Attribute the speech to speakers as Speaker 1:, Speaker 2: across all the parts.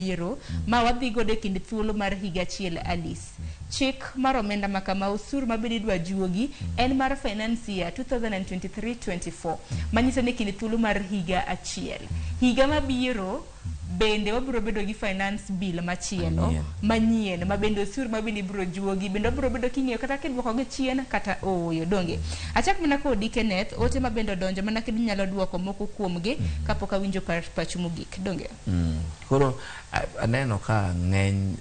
Speaker 1: Biro ma wadhi godo e kind thuolo mar higa achiel. Alice, chik mar omenda ma kama, osuru ma bende idwa juogi en mar finance year 2023-24, manyiso ni kind thuolo mar higa achiel, higa mabiro bende wabiro bedo gi finance bill machielo
Speaker 2: manyien.
Speaker 1: Manyien ma bende osuru ma bende ibiro juogi, bende wabiro bedo king'iyo kata kidwoko gi chien kata ooyo. Donge achak mana kodi, Kenneth, ote ma bende odonjo mana kendo inyalo duoko moko kuomgi kapok awinjo pachu mogik, donge?
Speaker 2: Koro aneno ka ng'eny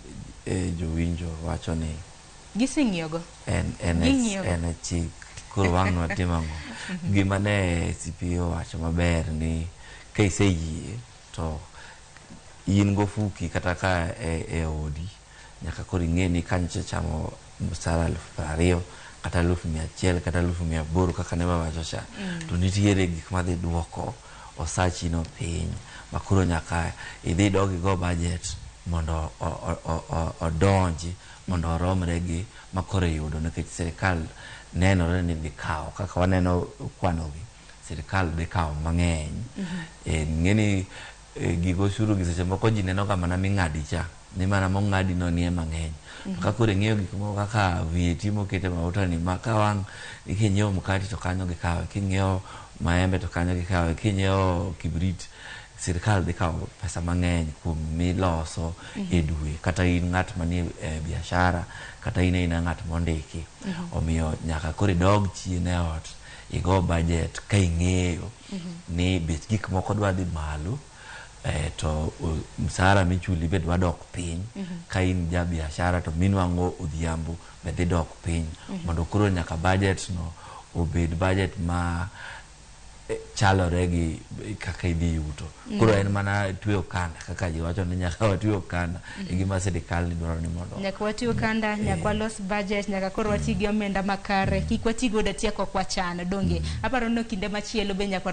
Speaker 2: jowinjo wacho ni
Speaker 1: giseng'iyogo
Speaker 2: en
Speaker 1: Ging'iyogo.
Speaker 2: En e chik, koro wang' watimo ang'o? Gima ne CPA owacho maber ni ka iseyie to in gofuki kata ka e odi, nyaka koro ing'e ni ka nyocha chamo msara 20,000 kata 100,000 kata 800,000 kaka ne wawacho cha, to nitiere gik madhi duoko osachi no piny, ma koro nyaka idhi dog igo budget mondo odonji mondo oromre gi ma koro iyudo, nikech sirikal nenore ni dhi kawo, kaka waneno kwanogi, sirikal dhi kawo mang'eny. Ng'eni gigo osuru gi seche moko ji neno ga mana ming'adi cha ni mana mong'adi no nie mang'eny, to ka koro ing'iyo gik moko kaka VAT mokete mauta ni, ma ka wang' kinyiewo mkati to kanyo gikawe, kinyiewo maembe to kanyo gikawe, kinyiewo kibrit, sirikal dhi kawo pesa mang'eny kuom miloso e dwe, kata in ng'at manie e biashara kata in aina ng'at mondiki. Omiyo nyaka koro idog chien e ot, igo budget ka ing'eyo ni bech gik moko dwa dhi malo, to msara michuli be dwa dok piny. Ka in ja biashara to minwang'o odhiambo be dhi dok piny, mondo koro nyaka budget no obed budget ma chalore gi kaka idhi yuto. Koro en mana twe okanda, kaka ji wacho ni nyaka watwe okanda, e gima sirikal ni dwaro ni mondo
Speaker 1: nyaka wati okanda, nyaka walos budget, nyaka koro wati gi omenda makare, kik wati godo atieko kwa chano. Donge aparo ni kinde machielo be nyaka